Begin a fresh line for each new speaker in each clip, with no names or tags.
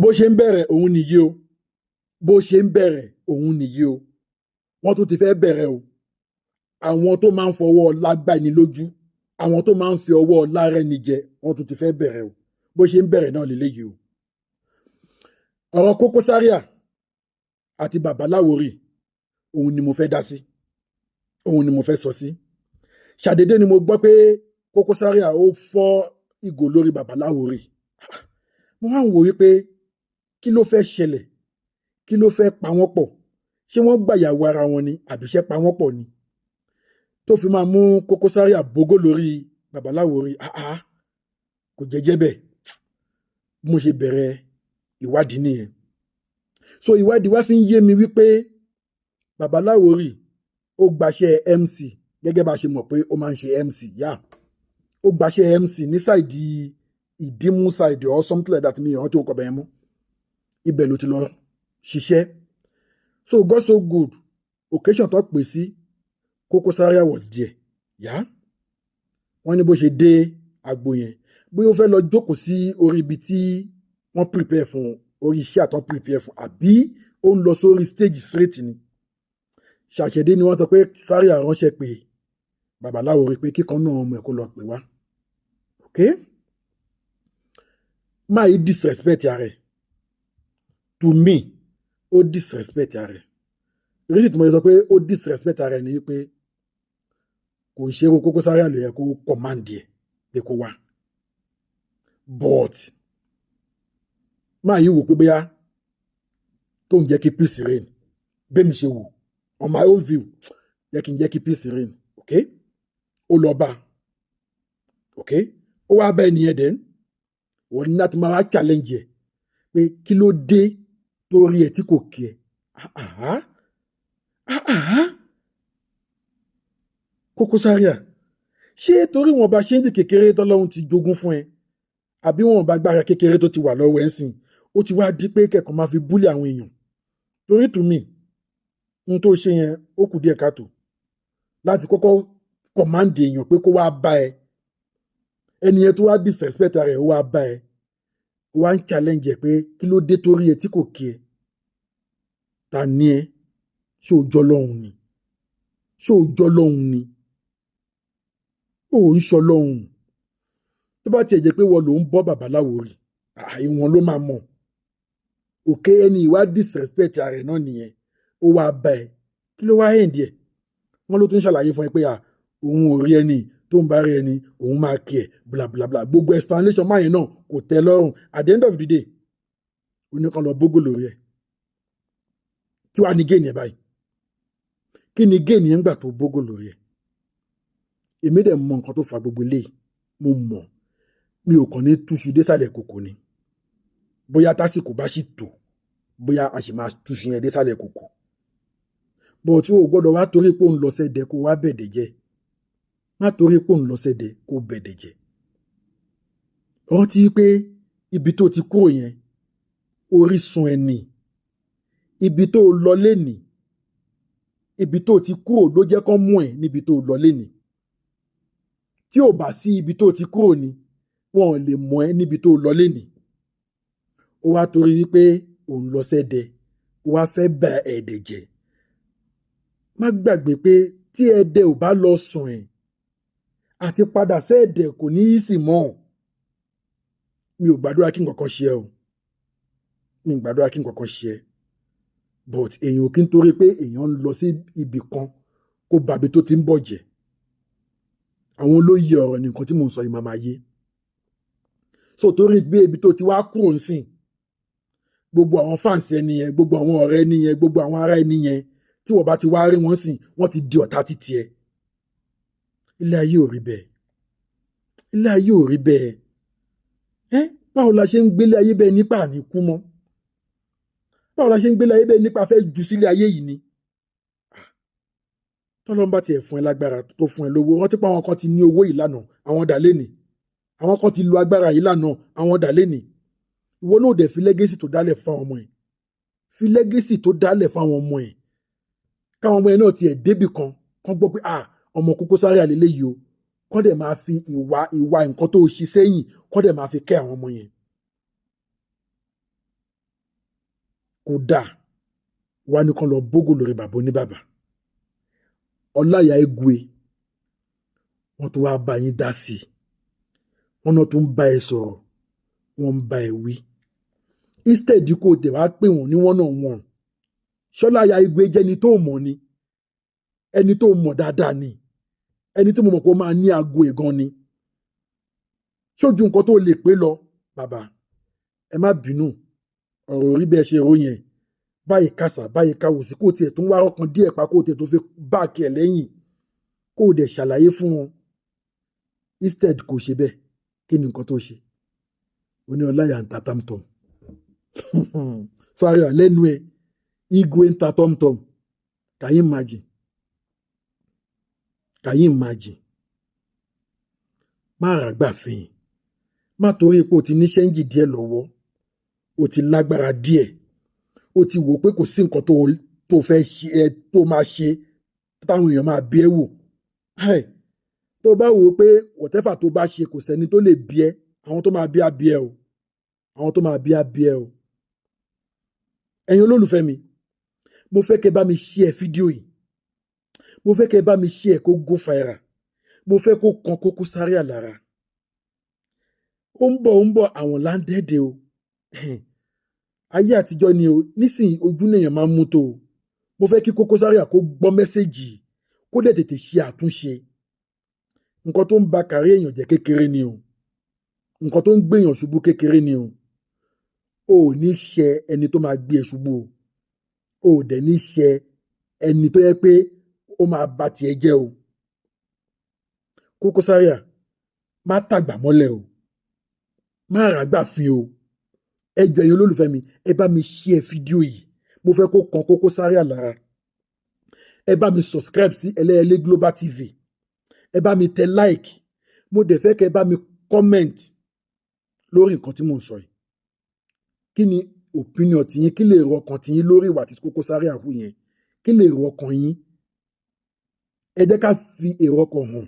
Bó ṣe ń bẹ̀rẹ̀ òun nìyí o. Bó ṣe ń bẹ̀rẹ̀ òun nìyí o. Wọ́n tún ti fẹ́ bẹ̀rẹ̀ o. Àwọn tó máa ń fọwọ́ ọlá gbani lójú, àwọn tó máa ń fi ọwọ́ ọlá rẹ́ni jẹ, wọ́n tún ti fẹ́ bẹ̀rẹ̀ o. Bó ṣe ń bẹ̀rẹ̀ náà lélẹ́yìí o. Ọ̀rọ̀ Koko Zaria àti Bàbá Láwórì òun ni mo fẹ́ dá sí, òun ni mo fẹ́ sọ sí. Ṣàdédé ni mo gbọ́ pé Koko Zaria ó fọ́ ìgò lórí Bàbá Láwórì. Mo wá ń wò wípé kí ló fẹ́ ṣẹlẹ̀, kí ló fẹ́ pa wọ́n pọ̀? Ṣé wọ́n gbàyàwó ara wọn ni, àbíṣẹ́ pa wọ́n pọ̀ ni tó fi máa mú Koko Zaria bógó lórí Bàbá Láwórì? Àá, kò jẹ́jẹ́ bẹ́ẹ̀. Bí mo ṣe bẹ̀rẹ̀ ìwádìí nìyẹn. So ìwádìí wá fi ń yé mi wípé Bàbá Láwórì ó gbaṣẹ́ MC, gẹ́gẹ́ bá a ṣe mọ̀ pé ó máa ń ṣe MC yá. Ó gbaṣẹ́ MC ní side Ìdímú side or something like that, mi ìrántí orúkọ bẹ̀yẹn mú. Ibẹ̀ ló ti lọ ṣiṣẹ́. So God so good, occasion tó pè sí, Koko Zaria was there. Yá, wọ́n ní bó ṣe dé agbo yẹn, bóyá ó fẹ́ lọ jókòó sí orí ibi tí wọ́n prepare fún, orí iṣẹ́ àtọ́ prepare fún, àbí ó ń lọ sórí stage straight ni. Ṣàṣẹ̀dé ni wọ́n sọ pé Zaria ránṣẹ́ pé Bàbá Láwórì pé kíkan náà ọmọ ẹ̀ kó lọ pè wá. Ok, máa yí disrespect ara ẹ̀. To me, ó disrespect ara ẹ̀. Reason tí mo sọ pé ó disrespect ara ẹ̀ ni wípé kò ń ṣe Koko Zaria ló yẹ kó command ẹ̀ pé kó wá, but máa yí wò pé bóyá tó ń jẹ́ kí peace reign. Bẹ́ẹ̀ mi ṣe wò, on my own view, jẹ́ kí n jẹ́ kí peace reign. Ok, ó lọ bá, ok, ó wá bá ẹnìyẹn dẹ̀ wọ́n ní láti máa wá challenge ẹ̀ pé kí ló dé tó rí ẹ tí kò kí ẹ. Ah ah, Koko Zaria, ṣé torí wọn bá ṣéǹdì kékeré tọ́lọ́run ti jogún fún ẹ, àbí wọn bá gbára kékeré tó ti wà lọ́wọ́ ẹ̀ ń sìn, ó ti wá di pé kẹ̀kọ́ máa fi bully àwọn èèyàn? Torí to me, ohun tó ṣe yẹn, ó kù díẹ̀ káàtó láti kọ́kọ́ command èèyàn pé kó wá bá ẹ. Ẹni yẹn tó wá disrespect rẹ̀, ó wá bá ẹ, ó wá ń challenge ẹ pé kí ló dé torí ẹ tí kò kí ẹ. Ta ni ẹ? Ṣé o jọ lọ́hùn ni? Ṣé o jọ lọ́hùn ni? Ó ń sọ lọ́hùn. Tó bá tiẹ̀ jẹ́ pé wọ́n ló ń bọ́ Bàbá Láwórì, ìwọ̀n ló máa mọ̀. Òkè ẹni ìwà disrespect rẹ̀ náà nìyẹn. Ó wá bá ẹ, kí ló wá end ẹ̀? Wọ́n ló tún ṣàlàyé fún ẹ pé òun ò rí ẹni tó ń bá rí ẹni òun máa kí ẹ, bla bla bla. Gbogbo explanation máa yẹn náà kò tẹ́ lọ́rùn. At the end of the day, oníkan lọ bógó lórí ẹ. Kí wàá ní gain ẹ báyìí? Kí ni gain yẹn gbà tó bógó lórí ẹ? Èmi dẹ̀ mọ nǹkan tó fa gbogbo eléyìí. Mo mọ̀, mi ò kàn ní túṣu désàlẹ̀ kòkò ni. Bóyá tásìkò bá sì tó, bóyá a sì máa túṣu yẹn désàlẹ̀ kòkò bó tí o gbọ́dọ̀ wá torí pé òun lọ sẹ́dẹ̀ kó wá bẹ̀dẹ̀ jẹ́. Má torí pé òun lọ sẹ́dẹ̀ kó bẹ̀dẹ̀ jẹ́. Rántí pé ibi tó ti kúrò yẹn, orísun ẹni ibi tó lọ lénìí, ibi tó ti kúrò ló jẹ́ kán mú ẹ níbi tó lọ lénìí. Tí ò bá sí ibi tó ti kúrò ni, wọn ò lè mọ̀ ẹ́ níbi tó lọ lénìí. Ó wá torí wípé òun lọ sẹ́dẹ̀, ó wá fẹ́ bà ẹ̀dẹ̀ jẹ́. Má gbàgbé pé tí ẹdẹ ò bá lọ sùn ẹ̀, àti padà sẹ́ẹ̀dẹ̀ kò ní í sì mọ́. Mi ò gbàdúrà kí nǹkan kan ṣe ẹ́ o. Mi ò gbàdúrà kí nǹkan kan ṣe ẹ́, but èèyàn ò kí ń torí pé èèyàn ń lọ sí ibì kan kó bàbí tó ti ń bọ̀ jẹ́. Àwọn olóyè ọ̀rọ̀ ní nǹkan tí mò ń sọ yìí máa máa yé. So torí gbé ibi tó ti wá kúrò ń sìn, gbogbo àwọn fans ẹni yẹn, gbogbo àwọn ọ̀rẹ́ ẹni yẹn, gbogbo àwọn ará ẹni yẹn, tí wọ́n bá ti wá rí wọn sìn, wọ́n ti di ọ̀tá títí ẹ. Ilé ayé ò rí bẹ́ẹ̀. Ilé ayé ò rí bẹ́ẹ̀. Ẹ́, báwo la ṣe ń gbélé ayé bẹ́ẹ̀ nípa àní kú mọ́? Báwo la ṣe ń gbélé ayé bẹ́ẹ̀ nípa fẹ́ jù sílé ayé yìí ni? Tọ́lọ́n bá tiẹ̀ fún ẹ lágbára, tó fún ẹ lówó, rántí pé àwọn kan ti ní owó yìí lánàá, àwọn dà lénìí. Àwọn kan ti lo agbára yìí lánàá, àwọn dà lénìí. Ìwọ náà dẹ̀ fi legacy tó dálẹ̀ fún àwọn ọmọ ẹ̀. Fi legacy tó dálẹ̀ fún àwọn ọmọ ẹ̀, káwọn ọmọ ẹ̀ náà tiẹ̀ débì kan kán gbọ́ pé, ah, ọmọ Koko Zaria lélẹ́yìí o. Kán dẹ̀ máa fi ìwà nǹkan tó ṣe sẹ́yìn, kán dẹ̀ máa fi kẹ́ àwọn ọmọ yẹn. Kò dáa. Wá ní kán lọ bógò lórí bàbá oníbàbà Ọláìyá Igwe. Wọ́n tún wá bá yín dá sí i, wọ́n náà tún bá ẹ sọ̀rọ̀, wọ́n ń bá ẹ wí. Instead kò tẹ̀ wá pè wọ́n ní one on one. Ṣọláìyá Igwe jẹ́ ẹni tó mọ̀ ni, ẹni tó mọ̀ dáadáa ni, ẹni tí mo mọ̀ pé ó máa ní aago ẹ̀ gan ni. Ṣojú nǹkan tó lè pé lọ, bàbá, ẹ má bínú, ọ̀rọ̀ orí bẹ́ẹ̀ ṣe ròyìn ẹ̀ báyìí, kàṣà báyìí, káwòsí kó tiẹ̀ tún wá ọkàn díẹ̀ pa, kó tiẹ̀ tó fi back ẹ̀ lẹ́yìn, kó o dẹ̀ ṣàlàyé fún wọn. Instead kò ṣe bẹ́ẹ̀. Kí ni nǹkan tó ṣe? Ó ní Ọláìyá ń ta TomTom. Sáré lẹ́nu ẹ̀, Igwe ń ta TomTom. Can you imagine? Can you imagine? Má rà gbà fihàn. Má torí pé o ti ní change díẹ̀ lọ́wọ́, o ti lágbára díẹ̀, o ti wò pé kò sí nǹkan tó fẹ́ ṣe ẹ tó máa ṣe táwọn èèyàn máa bí ẹ wò. Tó bá wò ó pé whatever tó bá ṣe, kò sẹ́ni tó lè bí ẹ, àwọn tó máa bí á bí ẹ o, àwọn tó máa bí á bí ẹ o. Ẹ̀yin olólùfẹ́ mi, mo fẹ́ kẹ́ bá mi share fídíò yìí. Mo fẹ́ kẹ́ bá mi share kó go viral. Mo fẹ́ kó kan Koko Zaria lára. Ó ń bọ̀, ó ń bọ̀, àwọn láńdẹ́ẹ̀dẹ̀ o. Ayé àtijọ́ ni o, nísìnyí ojú nìyẹn máa ń mú tó o. Mo fẹ́ kí Koko Zaria kó gbọ́ message, kó dẹ̀ tètè ṣe àtúnṣe. Nǹkan tó ń ba kárí èèyàn jẹ́ kékeré ni o, nǹkan tó ń gbèyàn ṣubú kékeré ni o. O ò ní ṣe ẹni tó máa gbé ẹ ṣubú o, o ò dẹ̀ ní ṣe ẹni tó yẹ pé ó máa ba tiẹ̀ jẹ́ o. Koko Zaria, má tàgbà mọ́lẹ̀ o, má ràgbà fi o. Ẹ jọ̀ọ́, ẹ̀yin olólùfẹ́ mi, ẹ bá mi share fídíò yìí. Mo fẹ́ kó kan Koko Zaria lára. Ẹ bá mi subscribe sí Ẹlẹ́yẹlé Global TV, ẹ bá mi tẹ like. Mo dẹ̀ fẹ́ kẹ́ ẹ bá mi comment lórí nǹkan tí mò ń sọ yìí. Kí ni opinion tiyín? Kí lè ro ọkàn tiyín lórí ìwà tí Koko Zaria hù yẹn? Kí lè ro ọkàn yín? Ẹ jẹ́ ká fi èrò ọkàn hàn.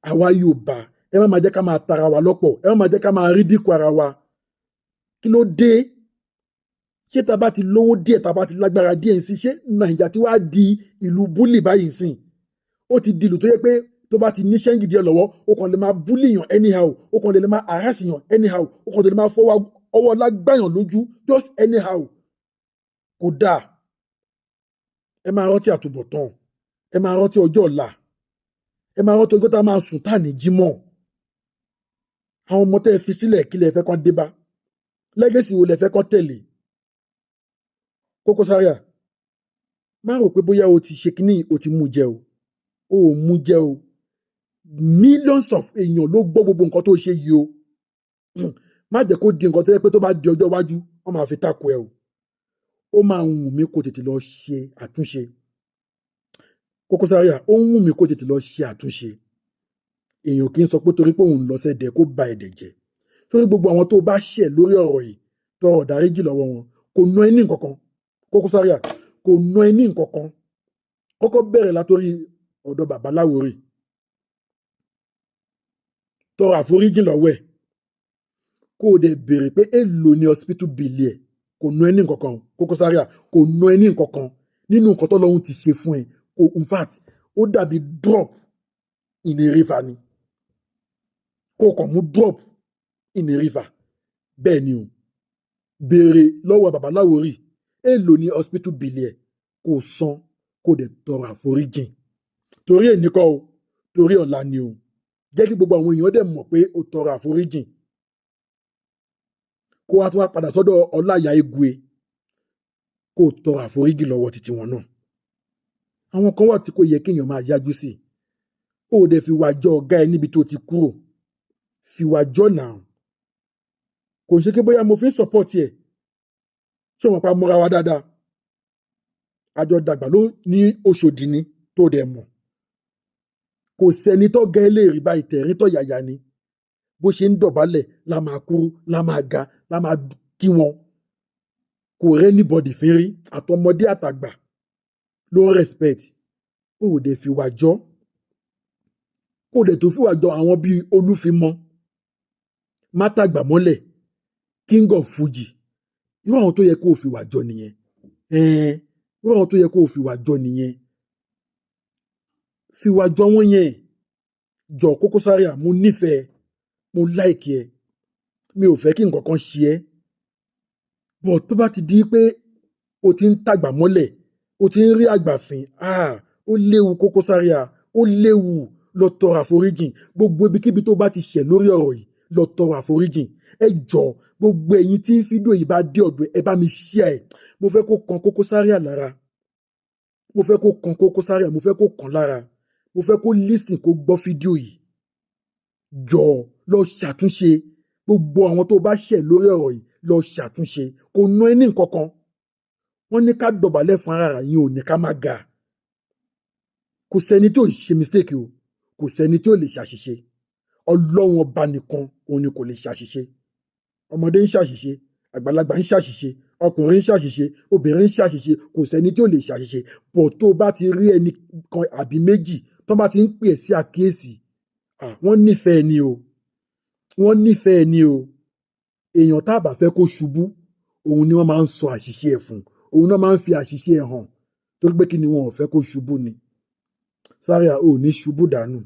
Àwa Yorùbá, ẹ má máa jẹ́ ká máa tara wa lọ́pọ̀, ẹ má máa jẹ́ ká máa rí dínkù ara wa. Kí ló dé? Ṣé tá a bá ti lówó díẹ̀, tá a bá ti lágbára díẹ̀ sí, ṣé Nàìjà tí wàá di ìlú bully báyìí sìn? Ó ti di ìlú tó yẹ pé tó bá ti ní change díẹ̀ lọ́wọ́, ó kàn lè máa bully yàn anyhow, ó kàn lè máa harass yàn anyhow, ó kàn lè máa fọwọ́ ọwọ́ lágbàyàn lójú just anyhow. Kò dáa. Ẹ máa rántí àtúbọ̀tán, ẹ máa rántí ọjọ́ ọ̀la, ẹ máa rántí ọjọ́ tá a máa sùn tá à ní jí mọ́. Àwọn ọmọ tẹ́ ẹ fi sílẹ̀, kí lẹ fẹ́ kán dé bá? Legacy wo lẹ fẹ́ kán tẹ̀lé? Koko Zaria, má rò pé bóyá o ti ṣe kínní, o ti mú jẹ o. O ò mú jẹ o. Millions of èèyàn ló gbọ́ gbogbo nǹkan tó ṣe yìí o. Má jẹ́ kó di nǹkan tó yẹ pé tó bá di ọjọ́ iwájú, wọ́n máa fi tako ẹ o. Ó máa ń wù mí kó tètè lọ ṣe àtúnṣe. Koko Zaria, ó ń wù mí kó tètè lọ ṣe àtúnṣe. Èèyàn kì í sọ pé torí pé òun lọ sẹ́dẹ̀ kó ba ẹ̀dẹ̀ jẹ́. Torí gbogbo àwọn tó bá ṣẹ̀ lórí ọ̀rọ̀ yìí, tọrọ dáríjì lọ́wọ́ wọn, kò ná ẹ ní nǹkan kan. Koko Zaria, kò ná ẹ ní nǹkan kan. Kọ́kọ́ bẹ̀rẹ̀ látorí ọ̀dọ̀ bàbá Láwórì, tọrọ àforíjì lọ́wọ́ ẹ̀, kó o dẹ̀ béèrè pé èèlò ní hospital bill ẹ̀. Kò ná ẹ ní nǹkan kan. Koko Zaria, kò ná ẹ ní nǹkan kan nínú nǹkan tọ́lọ́hun ti ṣe fún ẹ. Kò, in fact, ó dàbí drop in a river ni, kó o kàn mú drop in a river. Bẹ́ẹ̀ ni o. Béèrè lọ́wọ́ bàbá Láwórì èèlò ní hospital bill ẹ̀, kó o san, kó o dẹ̀ tọrọ àforíjìn. Torí èní kọ́ o, torí ọ̀la ni o. Jẹ́ kí gbogbo àwọn èèyàn dẹ̀ mọ̀ pé o tọrọ àforíjìn. Kó wá tún wá padà sọ́dọ̀ Ọláìyá Igwe, kó o tọrọ àforíjì lọ́wọ́ títí wọn náà. Àwọn kan wà tí kò yẹ kéèyàn máa yájú sí. Ó dẹ̀ fi wà jọ ọ̀gá ẹ níbi tó ti kúrò, fi wà jọ náà. Kò ṣe pé bóyá mo fi ń support ẹ̀. Ṣé o mọ̀ pa mọ́ra wa dáadáa? Àjọ dàgbà ló ní Òṣòdì ni, tó dẹ̀ mọ̀ kò sẹ́ni tó gẹ́ lè rí báyìí, tẹ̀rín tọ̀ yàyà ni. Bó ṣe ń dọ̀bálẹ̀ la máa kúrú, la máa ga, la máa kí wọn. Kò rẹ́ anybody fín rí, àtọmọdé àtàgbà ló ń respect. Ó dẹ̀ fi wà jọ, kó dẹ̀ tó fi wà jọ àwọn bíi Olúfimọ́, Mátàgbàmọ́lẹ̀, King of Fuji. Irú àwọn tó yẹ kó o fi wà jọ nìyẹn. Irú àwọn tó yẹ kó o fi wà jọ nìyẹn. Fi wà jọ wọ́n yẹn. Jọ Koko Zaria, mo nífẹ̀ẹ́, mo like ẹ, mi ò fẹ́ kí nǹkan kan ṣe ẹ́. But tó bá ti di pé o ti ń tàgbà mọ́lẹ̀, o ti ń rí àgbà fín, ah, ó léwu. Koko Zaria, ó léwu. Lọ tọrọ àforíjìn. Gbogbo ibikíbi tó bá ti ṣẹ̀ lórí ọ̀rọ̀ yìí, lọ tọrọ àforíjìn. Ẹ jọ, gbogbo ẹ̀yin tí fídíò yìí bá dé ọ̀dọ̀, ẹ bá mi share ẹ̀. Mo fẹ́ kó kan Koko Zaria lára. Mo fẹ́ kó kan Koko Zaria, mo fẹ́ kó kàn lára. Mo fẹ́ kó listen, kó gbọ́ fídíò yìí. Jọ, lọ ṣàtúnṣe. Gbogbo àwọn tó bá ṣẹ̀ lórí ọ̀rọ̀ yìí, lọ ṣàtúnṣe. Kò ná ẹ ní nǹkan kan. Wọ́n ní ká dọ̀bálẹ̀ fún ara yín, ò ní ká má ga. Kò sẹ́ni tí ò ṣe mistake o, kò sẹ́ni tí ò lè ṣàṣìṣe. Ọlọ́run Ọba nìkan òun ni kò lè ṣàṣìṣe. Ọmọdé ń ṣàṣìṣe, àgbàlagbà ń ṣàṣìṣe, ọkùnrin ń ṣàṣìṣe, obìnrin ń ṣàṣìṣe. Kò sẹ́ni tí ò lè ṣàṣìṣe. Bọ̀ tó bá ti rí ẹnì kan àbí méjì tó bá ti ń pè é sí àkíyèsí, wọ́n nífẹ̀ẹ́ ni o, wọ́n nífẹ̀ẹ́ ni o. Èèyàn tá a bá fẹ́ kó ṣubú, òun ni wọ́n máa ń sọ àṣìṣe ẹ̀ fún, òun náà máa ń fi àṣìṣe ẹ̀ hàn, torí pé kí ni? Wọn ò fẹ́ kó ṣubú ni. Zaria, ò ní ṣubú dànù,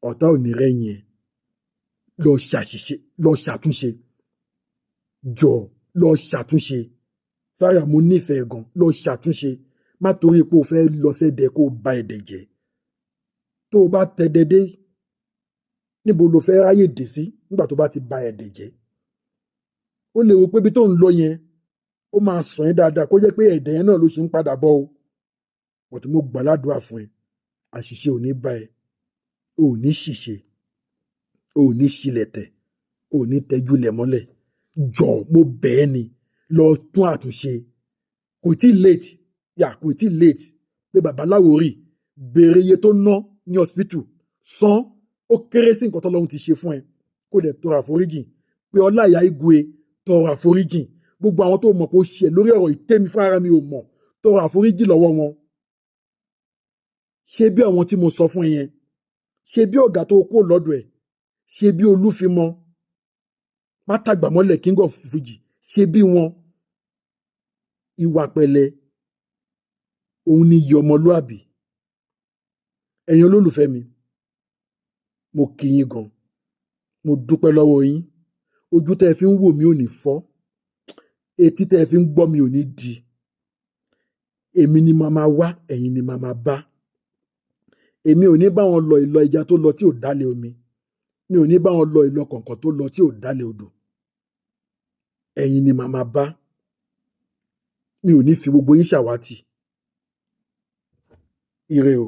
ọ̀tá ò ní rẹ́yìn ẹ̀. Lọ ṣàṣìṣe, lọ ṣàtúnṣe. Jọ, lọ ṣàtúnṣe. Zaria, mo nífẹ̀ẹ́ gan. Lọ ṣàtúnṣe. Má torí pé o fẹ́ lọ sẹ́dẹ̀ kó o ba ẹ̀dẹ̀ jẹ́. Tó o bá tẹ dédé, níbo lo fẹ́ ráyè dé sí nígbà tó bá ti ba ẹ̀dẹ̀ jẹ́? Ó lè wo pé ibi tó ń lọ yẹn, ó máa sàn ẹ́ dáadáa, kó jẹ́ pé ẹ̀dẹ̀ yẹn náà ló ṣe ń padà bọ̀ o. But mo gbà ládùúrà fún ẹ, àṣìṣe ò ní bá ẹ, ò ní ṣìṣe, ò ní ṣílẹ̀tẹ̀, ò ní tẹ́jú lẹ̀ mọ́lẹ̀. Jọ, mo bẹ̀ ẹ́ ni, lọ tún àtúnṣe. Kò tí late yà, kò tí late. Pé babaláwo rí, béèrè iye tó ná ní hospital, san. Ó kéré sí nǹkan tọ́lọ́run ti ṣe fún ẹ. Kó dẹ̀ tọrọ àforíjìn. Pé Ọláìyá Igwe, tọrọ àforíjìn. Gbogbo àwọn tó mọ̀ pé ó ṣe lórí ọ̀rọ̀ ìtẹ́mi fún ara mi ò mọ̀, tọrọ àforíjì lọ́wọ́ wọn. Ṣé bí àwọn tí mo sọ fún ẹ yẹn, ṣe bí ọ̀gá tó kó lọ́dọ̀ ẹ̀, ṣe bí Olúfimọ́ Mátàgbàmọ́lẹ̀, King of Fuji, ṣe bí wọn. Ìwà pẹ̀lẹ́ òun ni iyì ọmọlúàbí. Ẹ̀yin olólùfẹ́ mi, mo kí yín gan, mo dúpẹ́ lọ́wọ́ yín. Ojú tẹ́ ẹ fi ń wò mí ò ní fọ́, etí tẹ́ ẹ fi ń gbọ́ mi ò ní di. Èmi ni màá máa wá, ẹ̀yin ni màá máa bá. Èmi ò ní bá wọn lọ ìlọ ẹja tó lọ tí ò dálé omi. Mi ò ní bá wọn lọ ìlọ kọ̀ọ̀kan tó lọ tí ò dálé odò. Ẹ̀yin ni màá máa bá. Mi ò ní fi gbogbo yín ṣàwátì. Ire o.